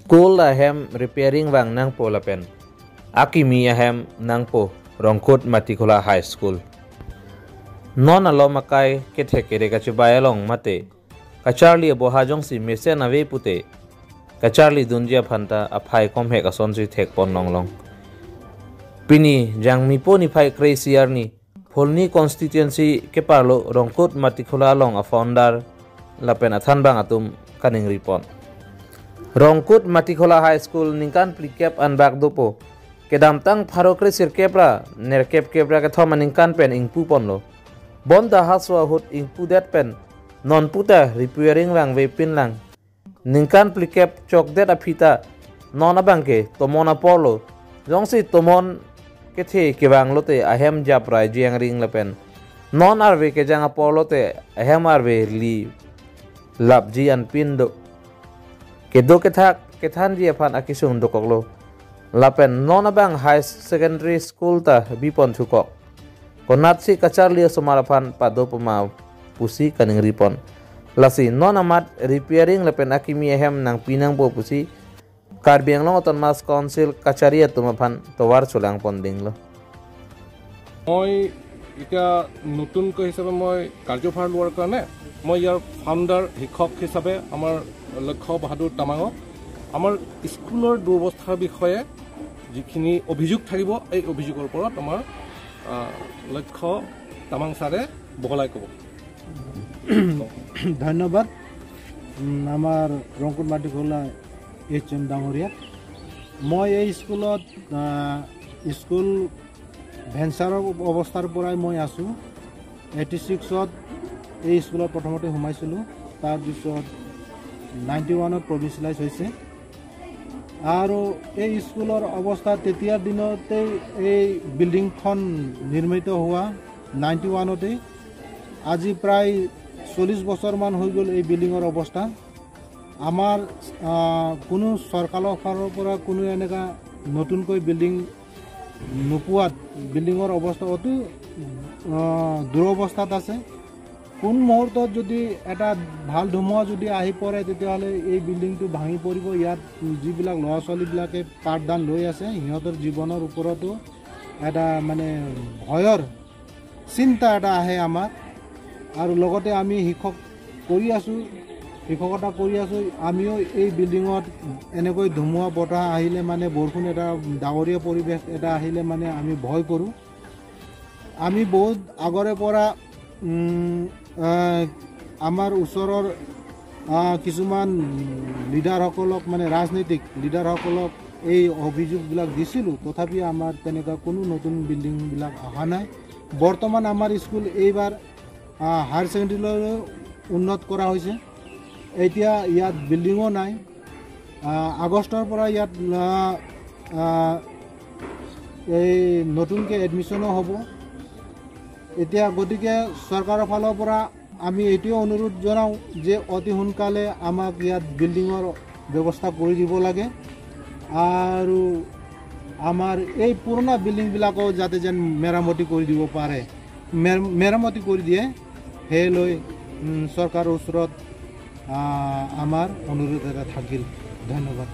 School ahem repairing wang nangpo lapen akimi ahem nangpo Rongkut Matikhola High School. Non alo makai ke thekere ka chubayalong mate kacharli boha jongsi mesen ave pute kacharli dunjia phanta aphai kom hek ason chi thek pon nonglong pini jangmi po ni phai crazy arni Pholni constituency ke parlo Rongkut Matikhola long a founder lapen athan bang atum kaning ripon Rongkut Matikhola High School ningkan plikep an bak dopo kedam tang pharokre sirkepra nerkep kepra ke thoma ningkan pen ingpu ponlo bonda haswa hut ingpu det pen non puta repairing lang ve pin lang ningkan plikep chok det aphita non abangke tomon apollo jongsi tomon ke the kewang lote ahem japrai jiang ring lapen non arve ke jang apollo te ahem arve li labji an pin do ke do ke thak ke than ji aphan akisung dokoklo lapen non abang high secondary school ta bipon thukok konatsi kacharli somarapan padopama pusi kaning ripon lasi non amat repairing lapen akimi ehem nang pinang bo pusi Karbi Anglong Autonomous Council kacharia tumaphan towar cholang ponding lo. মই এতিয়া নতুনকৈ হিচাপে মই কাৰ্যভাৰ লোৱাৰ কাৰণে মই ইয়াৰ founder শিক্ষক হিচাপে আমাৰ লক্ষ্য বাহাদুৰ তামাঙক আমাৰ স্কুলৰ দুৰৱস্থাৰ বিষয়ে যিখিনি অভিযোগ থাকিব এই অভিযোগৰ ওপৰত আমাৰ লক্ষ্য তামাং ছাৰে বহলাই ক'ব। ধন্যবাদ আমাৰ ৰংকুট মাটিখোলা এইচ এম ডাঙৰীয়া। মই এই স্কুলত স্কুল ভেঞ্চাৰৰ অৱস্থাৰ পৰাই মই আছোঁ। 86ত এই স্কুলত প্ৰথমতে সোমাইছিলোঁ, তাৰপিছত 91ত প্ৰভিঞ্চিয়েলাইজ হৈছে। আৰু এই স্কুলৰ অৱস্থা তেতিয়াৰ দিনতেই এই বিল্ডিংখন নিৰ্মিত হোৱা 91তেই আজি প্ৰায় 40 বছৰমান হৈ গ'ল এই বিল্ডিঙৰ অৱস্থা। আমাৰ কোনো চৰকাৰৰ ফালৰ পৰা কোনো এনেকুৱা নতুনকৈ বিল্ডিং নোপোৱাত বিল্ডিঙৰ অৱস্থা অতি দুৰৱস্থাত আছে। কোন মুহূৰ্তত যদি এটা ভাল ধুমুহা যদি আহি পৰে তেতিয়াহ'লে এই বিল্ডিংটো ভাঙি পৰিব। ইয়াত যিবিলাক ল'ৰা ছোৱালীবিলাকে পাঠদান লৈ আছে সিহঁতৰ জীৱনৰ ওপৰতো এটা মানে ভয়ৰ চিন্তা এটা আহে আমাৰ। আৰু লগতে আমি শিক্ষক কৰি আছোঁ, শিক্ষকতা কৰি আছোঁ। আমিও এই বিল্ডিঙত এনেকৈ ধুমুহা বতাহ আহিলে মানে বৰষুণ এটা ডাৱৰীয়া পৰিৱেশ এটা আহিলে মানে আমি ভয় কৰোঁ। আমি বহুত আগৰে পৰা আমাৰ ওচৰৰ কিছুমান লিডাৰসকলক মানে ৰাজনৈতিক লিডাৰসকলক এই অভিযোগবিলাক দিছিলোঁ, তথাপি আমাৰ তেনেকুৱা কোনো নতুন বিল্ডিংবিলাক অহা নাই। বৰ্তমান আমাৰ স্কুল এইবাৰ হায়াৰ ছেকেণ্ডেৰীলৈ উন্নত কৰা হৈছে। এতিয়া ইয়াত বিল্ডিঙো নাই। আগষ্টৰ পৰা ইয়াত এই নতুনকৈ এডমিশ্যনো হ'ব এতিয়া। গতিকে চৰকাৰৰ ফালৰ পৰা আমি এইটোৱে অনুৰোধ জনাওঁ যে অতি সোনকালে আমাক ইয়াত বিল্ডিঙৰ ব্যৱস্থা কৰি দিব লাগে আৰু আমাৰ এই পুৰণা বিল্ডিংবিলাকো যাতে যেন মেৰামতি কৰি দিব পাৰে, মেৰামতি কৰি দিয়ে সেই লৈ চৰকাৰৰ ওচৰত আমাৰ অনুৰোধ এটা থাকিল। ধন্যবাদ।